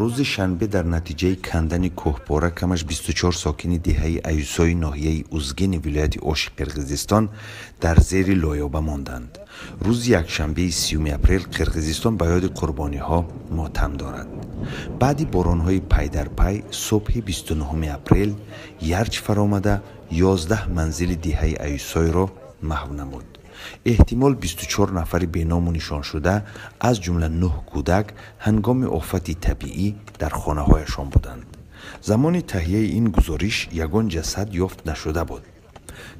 Рӯзи шанбе дар натиҷаи кандани кӯҳпора камаш 24 сокини деҳаи Аюсои ноҳияи Узгени вилояти Оши Қирғизистон дар зери лоёба монданд. Рӯзи якшанбеи 30 апрел Қирғизистон ба ёди қурбониҳо мотам дорад. Баъди боронҳои пайдарпай субҳи 29 апрел ярч фаромада 11 манзили деҳаи Аюсойро маҳв намуд. Эҳтимол 24 нафари беному нишоншуда, аз ҷумла 9 кӯдак, ҳангоми офати табиӣ дар хонаҳояшон буданд. Замони таҳияи ин гузориш ягон ҷасад ёфт нашуда буд.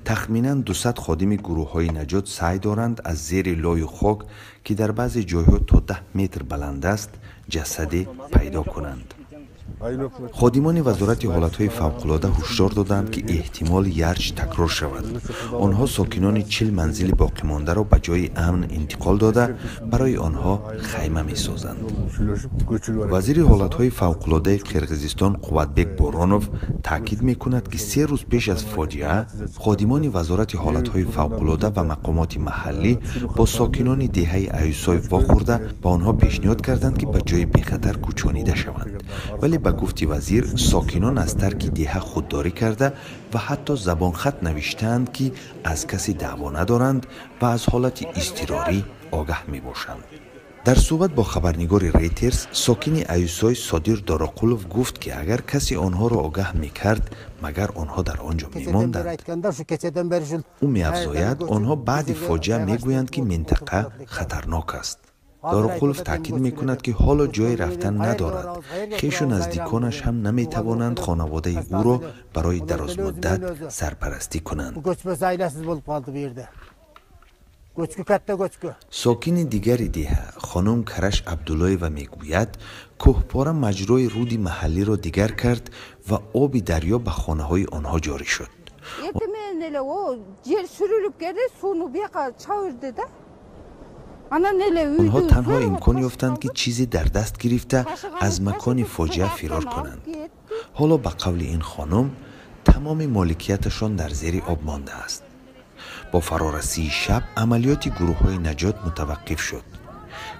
Тахминан 200 ходими гурӯҳҳои наҷот саъй доранд аз зери лою хок, ки дар баъзе ҷойҳо то 10 метр баланд аст, ҷасаде пайдо кунанд. Ходимони Вазорати ҳолатҳои фавқулода ҳушдор доданд, ки эҳтимол ярч такрор шавад. Онҳо сокинони 40 манзили боқимондаро ба ҷои амн интиқол дода, барои онҳо хайма месозанд. Вазири ҳолатҳои фавқулодаи Қирғизистон Қувватбек Боронов таъкид мекунад, ки 3 рӯз пеш аз фоҷиа ходимони Вазорати ҳолатҳои фавқулода ва мақомоти маҳаллӣ бо сокинони деҳаи Аюсой вохӯрда, ба онҳо пешниҳод карданд, ки ба ҷои бехатар кӯчонида шаванд. Вале ба гуфти вазир, сокинон аз тарки деҳа худдорӣ карда ва ҳатто забонхат навиштаанд, ки аз касе даъво надоранд ва аз ҳолати изтирорӣ огаҳ мебошанд. Дар суҳбат бо хабарнигори Рейтерс сокини Аюсой Содир Дороқулов гуфт, ки агар касе онҳоро огаҳ мекард, магар онҳо дар он ҷо мемонданд? Ӯ меафзояд, онҳо баъди фоҷиа мегӯянд, ки минтақа хатарнок аст. Дороқулов таъкид мекунад, ки ҳоло ҷое рафтан надорад, хешу наздиконаш ҳам наметавонанд хонаводаи ӯро барои дарозмуддат сарпарастӣ кунанд. Сокини дигари деҳа хонум Караш Абдуллоева мегӯяд, кӯҳпора маҷрои руди маҳаллиро дигар кард ва оби дарё ба хонаҳои онҳо ҷорӣ шуд. Онҳо танҳо имкон ёфтанд, ки чизе дар даст гирифта аз макони фоҷиа фирор кунанд. Ҳоло, ба қавли ин хонум, тамоми моликияташон дар зери об мондааст. Бо фарорасии шаб амалиёти гурӯҳҳои наҷот мутаваққиф шуд.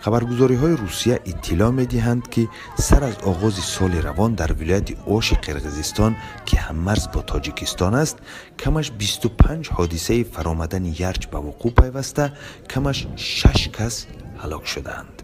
Хабаргузориҳои Русия иттилоъ медиҳанд, ки сар аз оғози соли равон дар вилояти Оши Қирғизистон, ки ҳаммарз бо Тоҷикистон аст, камаш 25 ҳодисаи фаромадани ярч ба вуқӯъ пайваста, камаш 6 кас ҳалок шудаанд.